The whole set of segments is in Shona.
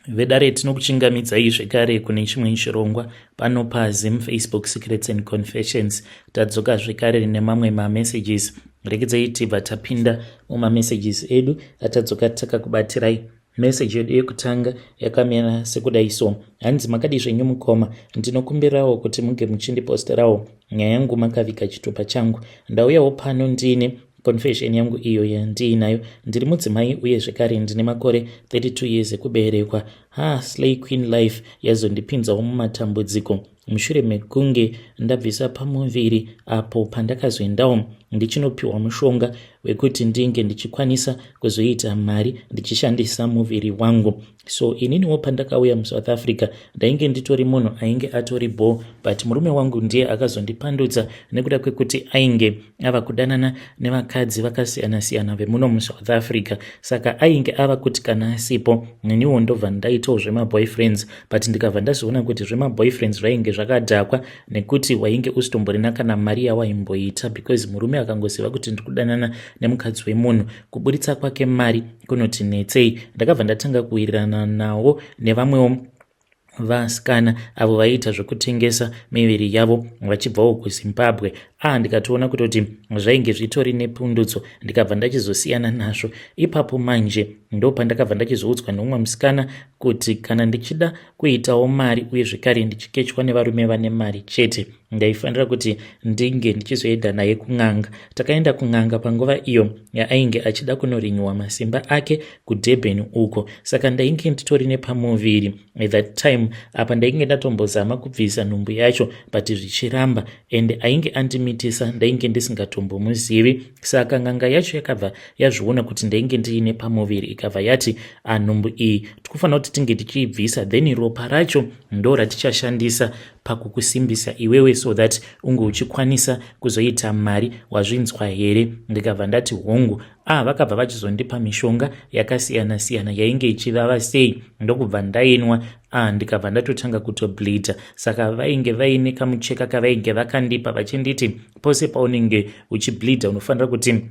Vedare, tinokuchingamidzai zvekare kune chimwe chirongwa pano paZim Facebook Secrets and Confessions. Tadzoka zvekare nemamwe mamessages. Rekedzai tibva tapinda mumamessages edu atadzoka takakubatirai. Meseji yedu yekutanga yakamira sekudai so: Hanzi, "Makadi zvenyu mukoma? Ndinokumbirawo kuti muge muchindiposterawo nyaya yangu makaviga chitupa changu. Ndauyawo pano ndine confession yangu iyo yandiinayo. Ndiri mudzimai uye zvekare ndine makore 32 years ekuberekwa. Ha, slay queen life yazondipinzawo mumatambudziko mushure mekunge ndabvisa pamuviri, apo pandakazoendawo ndichinopiwa mushonga wekuti ndinge ndichikwanisa kuzoita mari ndichishandisa muviri wangu. So ininiwo pandakauya muSouth Africa ndainge nditori munhu ainge atori bho, but murume wangu ndiye akazondipandudza nekuda kwekuti ainge ava kudanana nevakadzi vakasiyana-siyana vemuno muSouth Africa. Saka ainge ava kuti kana asipo, neniwo ndobva ndaitawo zvemaboyfriends, but ndikabva ndazoona kuti zvemaboyfriends zvainge zvakadhakwa, nekuti wainge usitomborina kana mari yawaimboita, because murume akangoziva kuti ndikudanana nemukadzi wemunhu, kuburitsa kwake mari kunoti netsei. Ndakabva ndatanga kuwirirana nawo nevamwewo vasikana avo vaiita zvekutengesa miviri yavo vachibvawo kuZimbabwe. A, ndikatoona kutoti zvainge zvitori nepundutso, ndikabva ndachizosiyana nazvo ipapo. Manje ndo pandakabva ndachizoudzwa neumwe musikana kuti kana ndichida kuitawo mari uye zvekare ndichikechwa nevarume vane mari chete, ndaifanira kuti ndinge ndichizoenda naye kun'anga. Takaenda kun'anga panguva iyo yaainge achida kunorinyiwa masimba ake kuDurban uko. Saka ndainge nditori nepamuviri at that time. Apa ndainge ndatombozama kubvisa nhumbu yacho, but zvichiramba, and ainge andimitisa ndainge ndisingatombomuzivi. Saka n'anga yacho yakabva yazviona kuti ndainge ndiine pamuviri, ikabva yati, 'Nhumbu iyi tikufanira kuti tinge tichiibvisa, then ropa racho ndo ratichashandisa pakukusimbisa iwewe so that unge uchikwanisa kuzoita mari. Wazvinzwa here?' Ndikabva ndati, 'Hongu.' Ah, vakabva vachizondipa mishonga yakasiyana-siyana yainge ichivava sei, ndokubva ndainwa. Ah, ndikabva ndatotanga kutobleeda. Saka vainge vaine kamucheka kavainge vakandipa vachinditi, 'Pose paunenge uchibleeda unofanira kuti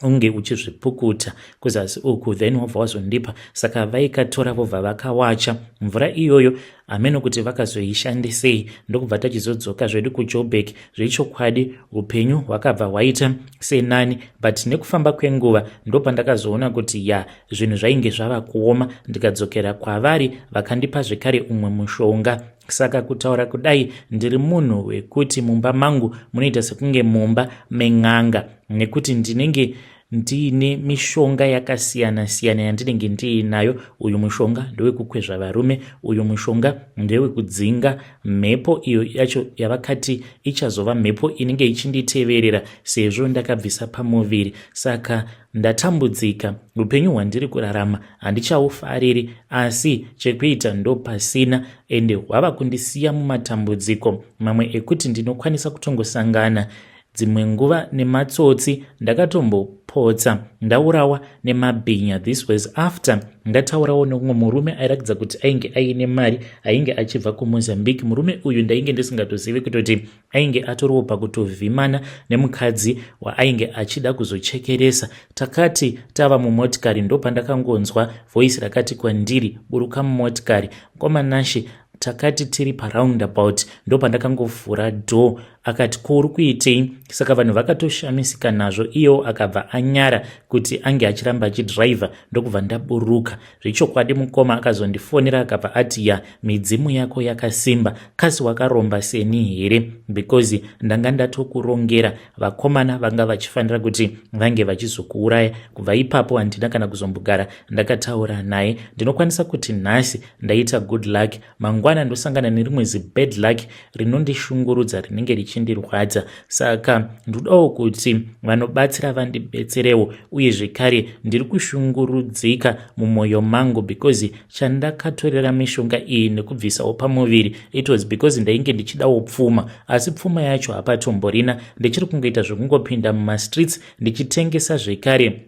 unge uchizvipukuta kuzasi uku,' then wobva wazondipa. Saka vaikatora vobva vakawacha mvura iyoyo, hameno kuti vakazoishandisei. Ndokubva tachizodzoka zvedu kuJoburg. Zvechokwadi upenyu hwakabva hwaita senani, but nekufamba kwenguva ndopandakazoona kuti ya, zvinhu zvainge zvava kuoma. Ndikadzokera kwavari, vakandipa zvekare umwe mushonga. Saka kutaura kudai, ndiri munhu wekuti mumba mangu munoita sekunge mumba men'anga, nekuti ndinenge ndiine mishonga yakasiyana-siyana yandinenge ndiinayo. Uyu mushonga ndewekukwezva varume, uyu mushonga ndewekudzinga mhepo iyo yacho yavakati ichazova mhepo inenge ichinditeverera sezvo ndakabvisa pamuviri. Saka ndatambudzika, upenyu hwandiri kurarama handichaufariri, asi chekuita ndo pasina, ende hwava kundisiya mumatambudziko mamwe ekuti ndinokwanisa kutongosangana dzimwe nguva nematsotsi. Ndakatombopotsa ndaurawa nemabhinya. This was after ndataurawo neumwe murume airatidza kuti ainge aine mari, ainge achibva kuMozambique. Murume uyu ndainge ndisingatozivi kutoti ainge atoriwo pakutovhimana nemukadzi waainge achida kuzochekeresa. Takati tava mumotikari, ndopandakangonzwa voice rakati kwandiri, 'Buruka mumotikari.' Komanashe, takati tiri paroundabout, ndopandakangovhura door. Akati, 'Ko uri kuitei?' Saka vanhu vakatoshamisika nazvo. Iyewo akabva anyara kuti ange achiramba achidhiraivha, ndokubva ndaburuka. Zvechokwadi mukoma akazondifonera, akabva ati, 'Ya, midzimu yako yakasimba. Kasi wakaromba seni here? Because ndanga ndatokurongera vakomana vanga vachifanira kuti vange vachizokuuraya.' Kubva ipapo handina kana kuzombogara ndakataura naye. Ndinokwanisa kuti nhasi ndaita good luck, mangwana ndosangana nerimwe zibad luck rinondishungurudza, rinenge richindirwadza. Saka ndodawo kuti vanobatsira vandibetserewo. Uye zvekare ndiri kushungurudzika mumwoyo mangu, because chandakatorera mishonga iyi nekubvisawo pamuviri, it was because ndainge ndichidawo pfuma, asi pfuma yacho hapatomborina. Ndichiri kungoita zvekungopinda mumastreets ndichitengesa zvekare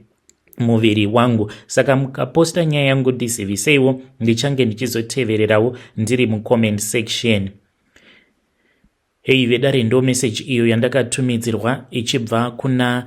muviri wangu. Saka mukaposta nyaya yangu, ndiziviseiwo, ndichange ndichizotevererawo ndiri mucomment section." Hei vedare, ndo meseji iyo yandakatumidzirwa ichibva kuna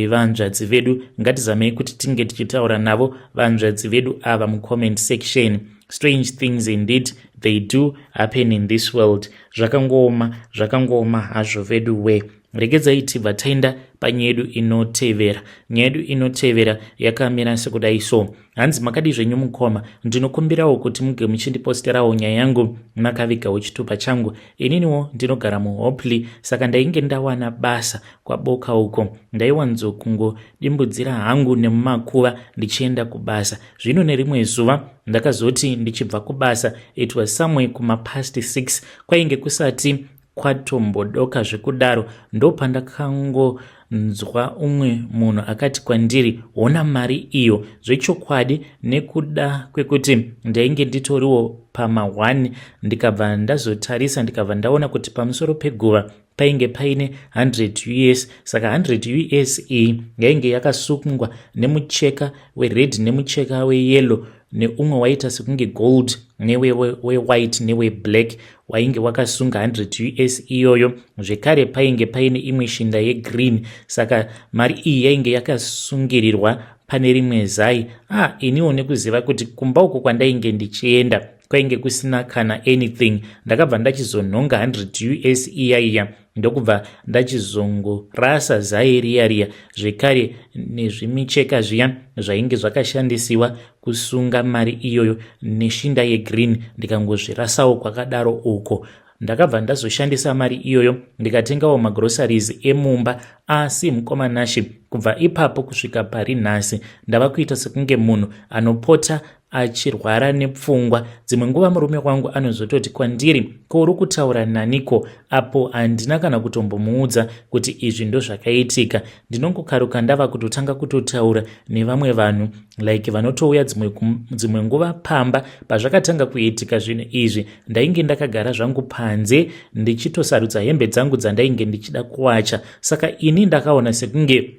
vanzvadzi vedu. Ngatizamei kuti tinge tichitaura navo vanzvadzi vedu ava mucomment section. Strange things indeed, they do happen in this world. Zvakangooma, zvakangooma hazvo vedu we. Regedzai tibva taenda panyaya yedu inotevera. Nyaya yedu inotevera yakamira sekudai so. Hanzi, "Makadi zvenyu mukoma? Ndinokumbirawo kuti muge muchindiposterawo nyaya yangu makavigawo chitupa changu. Ininiwo ndinogara muHopley. Saka ndainge ndawana basa kwaBoka uko. Ndaiwanzokungodimbudzira hangu nemumakuva ndichienda kubasa. Zvino nerimwe zuva ndakazoti ndichibva kubasa, it was somewhere kumapast 6, kwainge kusati kwatombodoka zvekudaro, ndopandakangonzwa umwe munhu akati kwandiri, 'Hona mari iyo.' Zvechokwadi, nekuda kwekuti ndainge nditoriwo pama1, ndikabva ndazotarisa, ndikabva ndaona kuti pamusoro peguva painge paine 100 US. Saka 100 US iyi yainge yakasungwa nemucheka wered, nemucheka weyellow, neumwe waita sekunge gold, newewhite, neweblack, wainge wakasunga 100 US iyoyo. Zvekare painge paine imwe shinda yegreen. Saka mari iyi yainge yakasungirirwa pane rimwe zai. Ah, iniwo nekuziva kuti kumba uko kwandainge ndichienda kwainge kusina kana anything, ndakabva ndachizonhonga 100 US iyaiya, ndokubva ndachizongorasa zai riya riya, zvekare nezvimicheka zviya zvainge zvakashandisiwa kusunga mari iyoyo neshinda yegreen, ndikangozvirasawo kwakadaro uko. Ndakabva ndazoshandisa mari iyoyo ndikatengawo magroceries emumba. Asi mukoma Nashe, kubva ipapo kusvika pari nhasi, ndava kuita sekunge munhu anopota achirwara nepfungwa. Dzimwe nguva murume wangu anozototi kwandiri, 'Ko uri kutaura naniko?' Apo handina kana kutombomuudza kuti izvi ndozvakaitika. Ndinongokaruka ndava kutotanga kutotaura nevamwe vanhu, like vanotouya dzimwe nguva pamba. Pazvakatanga kuitika zvinhu izvi, ndainge ndakagara zvangu panze ndichitosarudza hembe dzangu dzandainge ndichida kuwacha. Saka ini ndakaona sekunge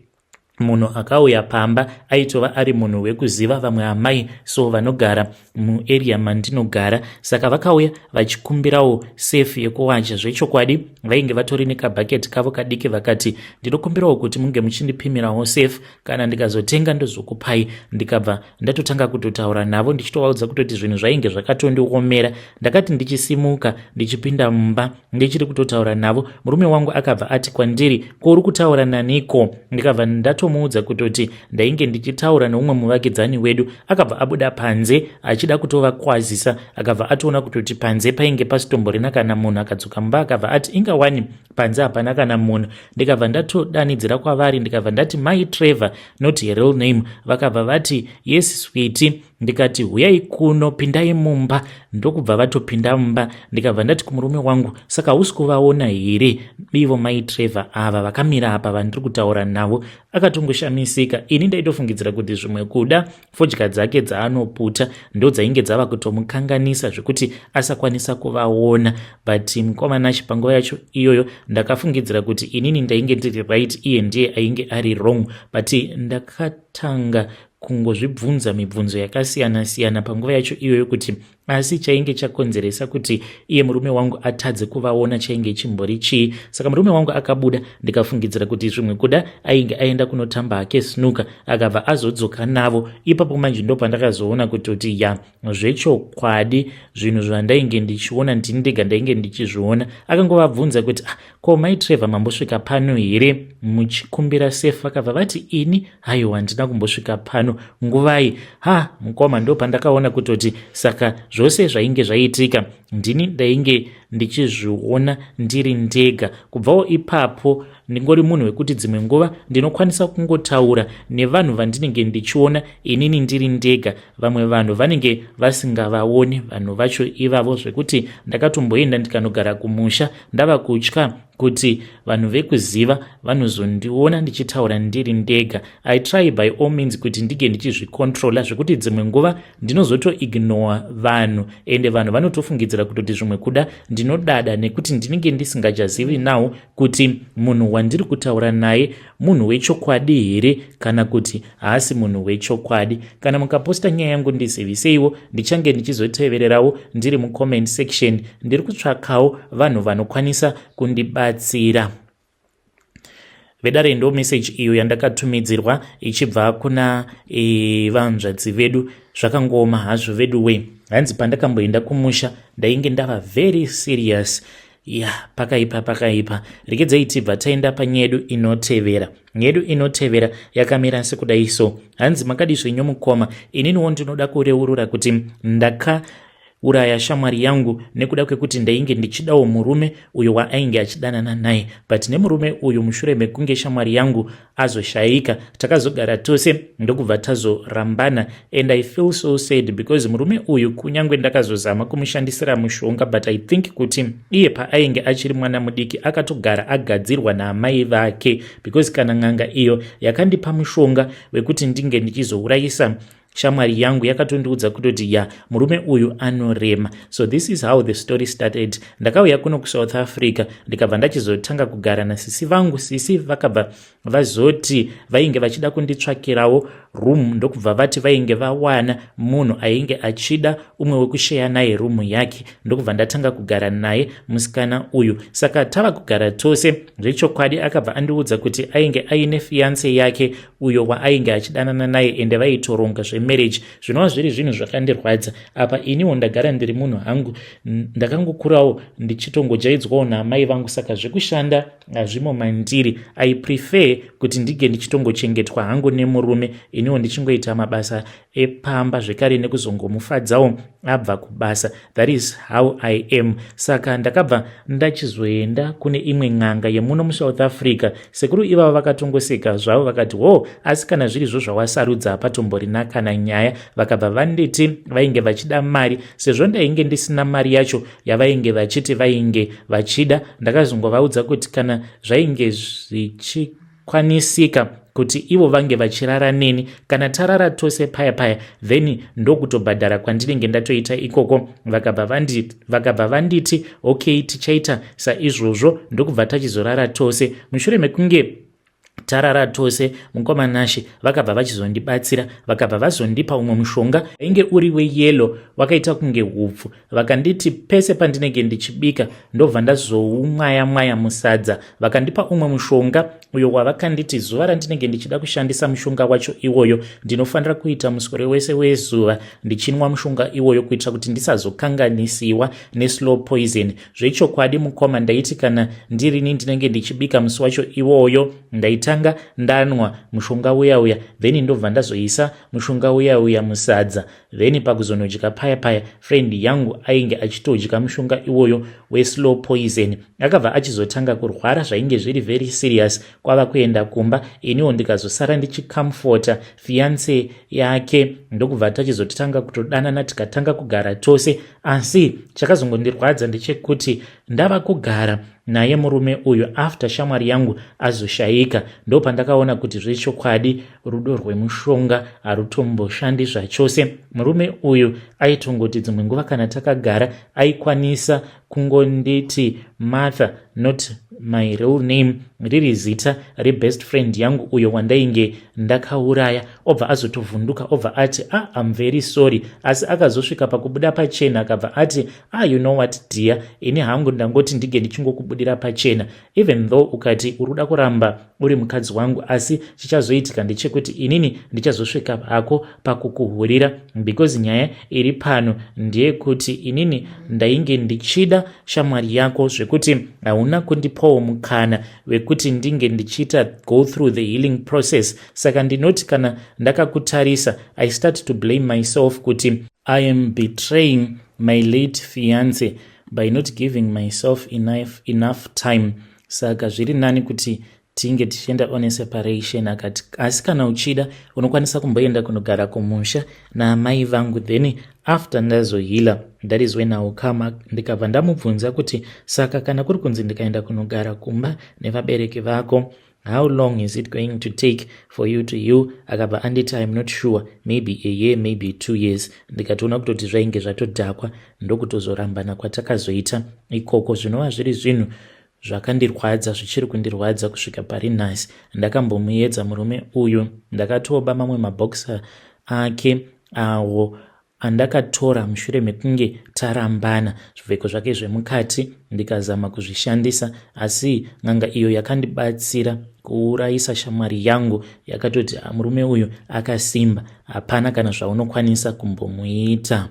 munhu akauya pamba aitova ari munhu wekuziva vamwe amai so vanogara muarea mandinogara. Saka vakauya vachikumbirawo sefu yekuwacha. Zvechokwadi vainge vatori nekabhaketi kavo kadiki. Vakati, 'Ndinokumbirawo kuti munge muchindipimirawo sefu, kana ndikazotenga ndozokupai.' Ndikabva ndatotanga kutotaura navo ndichitovaudza kutoti zvinhu zvainge zvakatondiomera. Ndakati ndichisimuka ndichipinda mumba, ndichiri kutotaura navo, murume wangu akabva ati kwandiri, 'Ko uri kutaura naniko?' Ndikabva ndatomuudza kutoti ndainge ndichitaura neumwe muvakidzani wedu. Akabva abuda panze achida kutovakwazisa. Akabva atoona kutoti panze painge pasitomborina kana munhu. Akadzoka mumba, akabva ati, 'Inga wani panze hapana kana munhu.' Ndikabva ndatodanidzira kwavari, ndikabva ndati, 'Mai Trevor,' not her real name. Vakabva vati, 'Yes, sweetie.' Ndikati, 'Huyai kuno, pindai mumba.' Ndokubva vatopinda mumba. Ndikabva ndati kumurume wangu, 'Saka hausi kuvaona here ivo Mai Trevor ava vakamira apa vandiri kutaura navo?' Akatongoshamisika. Ini ndaitofungidzira kuti zvimwe kuda fodya dzake dzaanoputa ndo dzainge dzava kutomukanganisa zvekuti asakwanisa kuvaona. But mukoma Nashe, panguva yacho iyoyo ndakafungidzira kuti inini ndainge ndiri right, iye ndiye ainge ari wrong. But ndakatanga kungozvibvunza mibvunzo yakasiyana-siyana panguva yacho iyoyo kuti asi chainge chakonzeresa kuti iye murume wangu atadze kuvaona chainge chimbori chii? Saka murume wangu akabuda, ndikafungidzira kuti zvimwe kuda ainge aenda kunotamba hake snooker. Akabva azodzoka navo. Ipapo manje ndo pandakazoona kutoti ya, zvechokwadi zvinhu zvandainge ndichiona ndini ndega ndainge ndichizviona. Akangovabvunza kuti, "Ah, ko Mai Trevor mambosvika pano here muchikumbira sefu?" Vakabva vati, "Ini? Haiwa, handina kumbosvika pano. Nguvai?" Ha, mukoma, ndo pandakaona kutoti saka zvose zvainge zvaitika ndini ndainge ndichizviona ndiri ndega. Kubvawo ipapo ndingori munhu wekuti dzimwe nguva ndinokwanisa kungotaura nevanhu vandinenge ndichiona inini ndiri ndega. Vamwe vanhu vanenge vasingavaoni vanhu vacho ivavo, zvekuti ndakatomboenda ndikanogara kumusha ndava kutya kuti vanhu vekuziva vanozondiona ndichitaura ndiri ndega. I try by all means kuti ndinge ndichizvicontrola, zvekuti dzimwe nguva ndinozotoignora vanhu, ende vanhu vanotofungidzira kutoti zvimwe kuda ndinodada, nekuti ndinenge ndisingachazivi nawo kuti munhu wandiri kutaura naye munhu wechokwadi here kana kuti haasi munhu wechokwadi. Kana mukaposta nyaya yangu, ndiziviseiwo, ndichange ndichizotevererawo ndiri mucomment section. Ndiri kutsvakawo vanhu vanokwanisa kundibatsira. Vedare, ndo meseji iyo yandakatumidzirwa ichibva kuna vanzvadzi vedu. Zvakangooma hazvo vedu we. Hanzi pandakamboenda kumusha ndainge ndava very serious. Ya, pakaipa, pakaipa. Regedzai tibva taenda panyedu inotevera. Nyedu inotevera yakamira sekudai so. Hanzi makadi zvenyu mukoma, ininiwo ndinoda kureurura kuti ndaka uraya shamwari yangu nekuda kwekuti ndainge ndichidawo murume uyo waainge achidanana naye, but nemurume uyu, mushure mekunge shamwari yangu azoshayika, takazogara tose ndokubva tazorambana, and I feel so sad because murume uyu, kunyange ndakazozama kumushandisira mushonga, but I think kuti iye paainge achiri mwana mudiki akatogara agadzirwa naamai vake, because kana n'anga iyo yakandipa mushonga wekuti ndinge ndichizourayisa shamwari yangu yakatondiudza kutoti, ya, murume uyu anorema. So this is how the story started. Ndakauya kuno kuSouth Africa, ndikabva ndachizotanga kugara nasisi vangu. Sisi vakabva vazoti vainge vachida kunditsvakirawo room, ndokubva vati vainge vawana munhu ainge achida umwe wekusheya naye room yake, ndokubva ndatanga kugara naye musikana uyu. Saka tava kugara tose, zvechokwadi akabva andiudza kuti ainge aine fiance yake uyo waainge achidanana naye, ende vaitoronga zvemarriage, zvinova zviri zvinhu zvakandirwadza. Apa iniwo ndagara ndiri munhu hangu, ndakangokurawo ndichitongojaidzwawo naamai vangu, saka zvekushanda hazvimo mandiri. I prefer kuti ndinge ndichitongochengetwa hangu nemurume, iniwo ndichingoita mabasa epamba zvekare nekuzongomufadzawo abva kubasa. That is how I am. Saka ndakabva ndachizoenda kune imwe n'anga yemuno muSouth Africa. Sekuru ivavo vakatongoseka zvavo, vakati, "Ho, asi kana zvirizvo zvawasarudza, hapatomborina kana nyaya." Vakabva vanditi vainge vachida mari. Sezvo ndainge ndisina mari yacho yavainge vachiti vainge vachida, ndakazongovaudza kuti kana zvainge zvichikwanisika kuti ivo vange vachirara neni, kana tarara tose paya paya, then ndokutobhadhara kwandinenge ndatoita ikoko. Vakabva vanditi, "Okay, tichaita saizvozvo." Ndokubva tachizorara tose. Mushure mekunge tarara tose, mukoma Nashe, vakabva vachizondibatsira. Vakabva vazondipa umwe mushonga ainge uri weyellow, wakaita kunge hupfu. Vakanditi pese pandinenge ndichibika ndobva ndazoumwaya mwaya musadza. Vakandipa umwe mushonga uyo wavakanditi zuva randinenge ndichida kushandisa mushonga wacho iwoyo, ndinofanira kuita muswere wese wezuva ndichinwa mushonga iwoyo kuitira kuti ndisazokanganisiwa neslow poison. Zvechokwadi mukoma, ndaiti kana ndirini ndinenge ndichibika musi wacho iwoyo, ndaitanga ndanwa mushonga uya uya, then ndobva ndazoisa mushonga uya uya musadza. Then pakuzonodya paya paya, friend yangu ainge achitodya mushonga iwoyo weslow poison, akabva achizotanga kurwara zvainge zviri very serious, kwava kuenda kumba. Iniwo ndikazosara ndichicomforta fiance yake, ndokubva tachizotanga kutodanana, tikatanga kugara tose. Asi chakazongondirwadza ndechekuti ndava kugara naye murume uyu after shamwari yangu azoshayika, ndo pandakaona kuti zvechokwadi rudo rwemushonga harutomboshandi zvachose. Murume uyu aitongoti dzimwe nguva kana takagara aikwanisa kungonditi Martha, not my real name, riri zita rebest friend yangu uyo wandainge ndakauraya. Obva azotovhunduka, obva ati, "Ah, I'm very sorry." Asi akazosvika pakubuda pachena, akabva ati, "Ah, you know what, dear, ini hangu ndangoti ndinge ndichingokubudira pachena. Even though ukati uri kuda kuramba uri mukadzi wangu, asi chichazoitika ndechekuti inini ndichazosvika hako pakukuhurira, because nyaya iri pano ndeyekuti inini ndainge ndichida shamwari yako zvekuti hauna kundipawo mukana wekuti ndinge ndichiita go through the healing process. Saka ndinoti kana ndakakutarisa, I start to blame myself kuti I am betraying my late fiance by not giving myself enough time. Saka zviri nani kuti tinge tichienda on separation." Akati, "Asi kana uchida unokwanisa kumboenda kunogara kumusha naamai vangu, then after ndazoheala, that is when I will come." Ndikabva ndamubvunza kuti, "Saka kana kuri kunzi ndikaenda kunogara kumba nevabereki vako, how long is it going to take for you to heal?" Akabva anditi, "I'm not sure, maybe a year, maybe 2 years." Ndikatoona kutoti zvainge zvatodhakwa, ndokutozorambana kwatakazoita ikoko, zvinova zviri zvinhu zvakandirwadza, zvichiri kundirwadza kusvika pari nhasi. Ndakambomuedza murume uyu, ndakatoba mamwe maboxer ake awo andakatora mushure mekunge tarambana, zvipfeko zvake zvemukati, ndikazama kuzvishandisa. Asi n'anga iyo yakandibatsira kuurayisa shamwari yangu yakatoti, "Murume uyu akasimba, hapana kana zvaunokwanisa kumbomuita."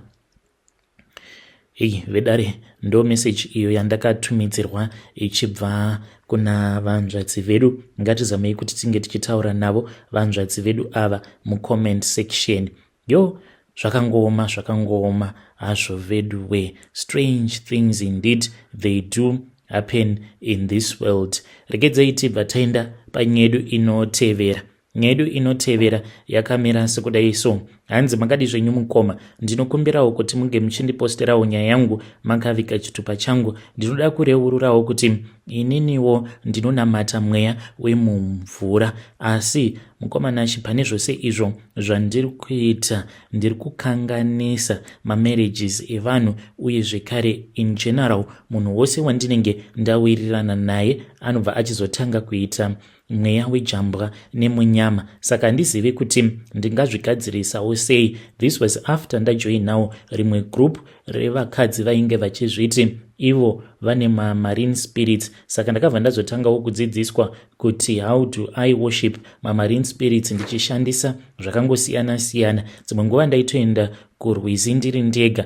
Hei vedare, ndo message iyo yandakatumidzirwa ichibva kuna vanzvadzi vedu. Ngatizamei kuti tinge tichitaura navo vanzvadzi vedu ava mucomment section. Yo, zvakangooma, zvakangooma hazvo vedu we. Strange things indeed, they do happen in this world. Regedzei tibva taenda panyedu inotevera. Nyedu inotevera yakamira sekudai so. Hanzi, "Makadi zvenyu mukoma? Ndinokumbirawo kuti munge muchindiposterawo nyaya yangu makaviga chitupa changu. Ndinoda kureururawo kuti ininiwo ndinonamata mweya wemumvura, asi mukoma Nashi, pane zvose izvo zvandiri kuita, ndiri kukanganisa mamarriages evanhu uye zvekare in general munhu wose wandinenge ndawirirana naye anobva achizotanga kuita mweya wejambwa nemunyama. Saka handizivi kuti ndingazvigadzirisawo sei. This was after ndajoinawo rimwe group revakadzi vainge vachizviti ivo vane mamarine spirits. Saka ndakabva ndazotangawo kudzidziswa kuti how do I worship mamarine spirits ndichishandisa zvakangosiyana-siyana. Dzimwe nguva ndaitoenda kurwizi ndiri ndega.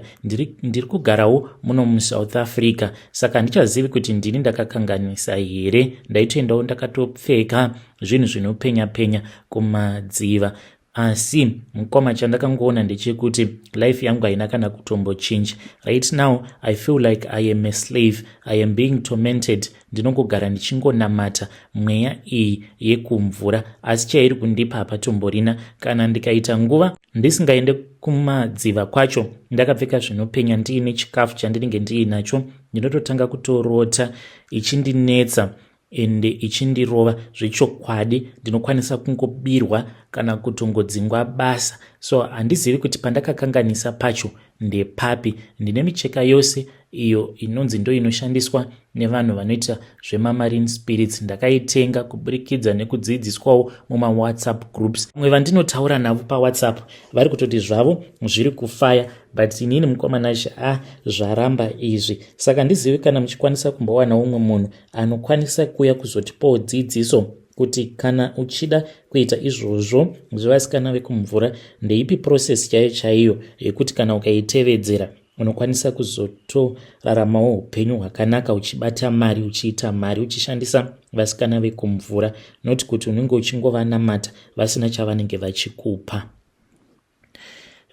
Ndiri kugarawo muno muSouth Africa, saka handichazivi kuti ndini ndakakanganisa here. Ndaitoendawo ndakatopfeka zvinhu zvinopenya penya kumadziva, asi mukoma, chandakangoona ndechekuti life yangu haina kana kutombochinja. Right now I feel like I am a slave. I am being tormented. Ndinongogara ndichingonamata mweya iyi yekumvura, asi chairi kundipa hapatomborina. Kana ndikaita nguva ndisingaende kumadziva kwacho ndakapfeka zvinopenya, ndiine chikafu chandinenge ndiinacho, ndinototanga kutorota ichindinetsa ende ichindirova. Zvechokwadi ndinokwanisa kungobirwa kana kutongodzingwa basa. So handizivi kuti pandakakanganisa pacho ndepapi. Ndine micheka yose iyo inonzi ndo inoshandiswa nevanhu vanoita zvemamarine spirits. Ndakaitenga kuburikidza nekudzidziswawo mumawhatsapp groups. Vamwe vandinotaura navo pawhatsapp vari kutoti zvavo zviri kufaya, but inini, mukoma Nashe, a zvaramba izvi. Saka handizivi kana muchikwanisa kumbowana umwe munhu anokwanisa kuuya kuzotipawo dzidziso kuti kana uchida kuita izvozvo zvevasikana vekumvura, ndeipi process chaiyo chaiyo yekuti kana ukaitevedzera unokwanisa kuzotoraramawo upenyu hwakanaka, uchibata mari, uchiita mari uchishandisa vasikana vekumvura, noti kuti unenge uchingovanamata vasina chavanenge vachikupa?"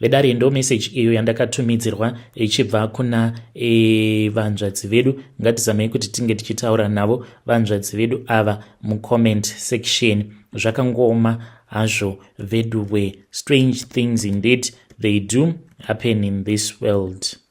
Vedare, ndo message iyo yandakatumidzirwa ichibva kuna vanzvadzi vedu. Ngatizamei kuti tinge tichitaura navo vanzvadzi vedu ava mucomment section. Zvakangooma hazvo veduwe. Strange things indeed, they do happen in this world.